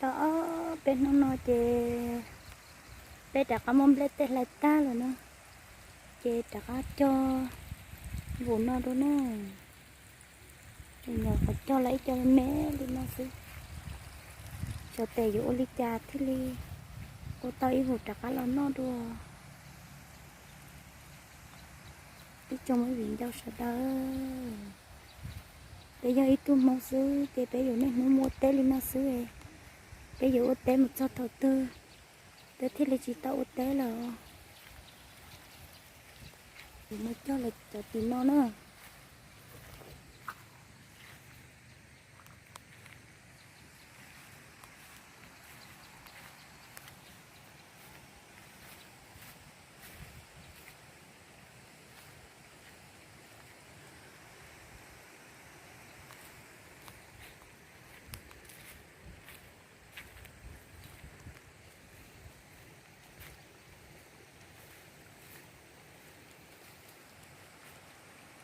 Ob peb hnub no ces peb rov qab muab nplej tej hlais tag lawm na, ces rov qab cog vus no dua na. Tseem nyuam qhuav cog los ib co me me li no xwb, xyov tes yuav ua li cas thiaj li ua tau ib vus rov qab los noj dua. Ib tsoom me viv ncaus sawv daws, peb yog ib tug Hmoob xwb ces peb yuav niaj hnub mus ua teb li no xwb, peb yuav ua teb mus txog thaum twg peb thiaj li tsis tau ua teb lawm. Yuav mus cog lawm cov tim no na.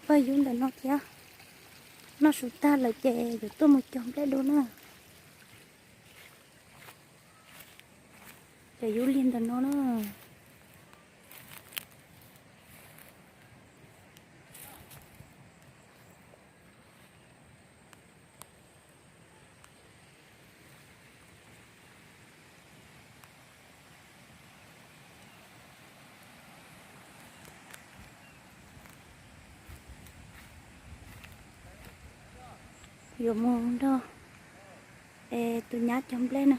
Pawg yub ntawm no thiab, noj su tag lawm ces yuav tuaj mus cog nplej dua na. Cov yub liag ntawm no na. Yuav mus nrog tus nyab cog nplej na.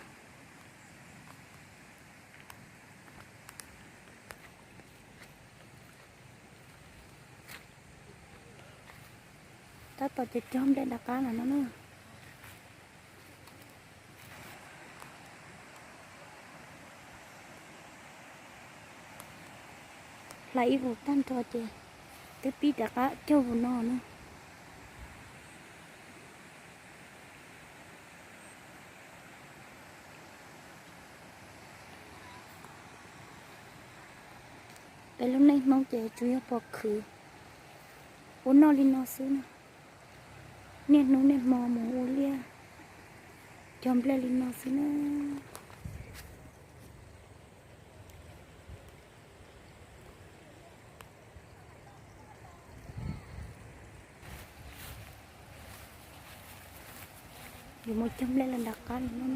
Tab tom cog cog nplej rov qab no no na. Hlais ib vus tag nrho ces twb pib rov qab cog vus no na. Peb lub neej Hmoob ces tsuas yog pom khwv ua noj li no xwb na. Niaj hnub niaj hmo mus ua liaj cog nplej li no xwb na. Yuav mus cog nplej los nram qab no.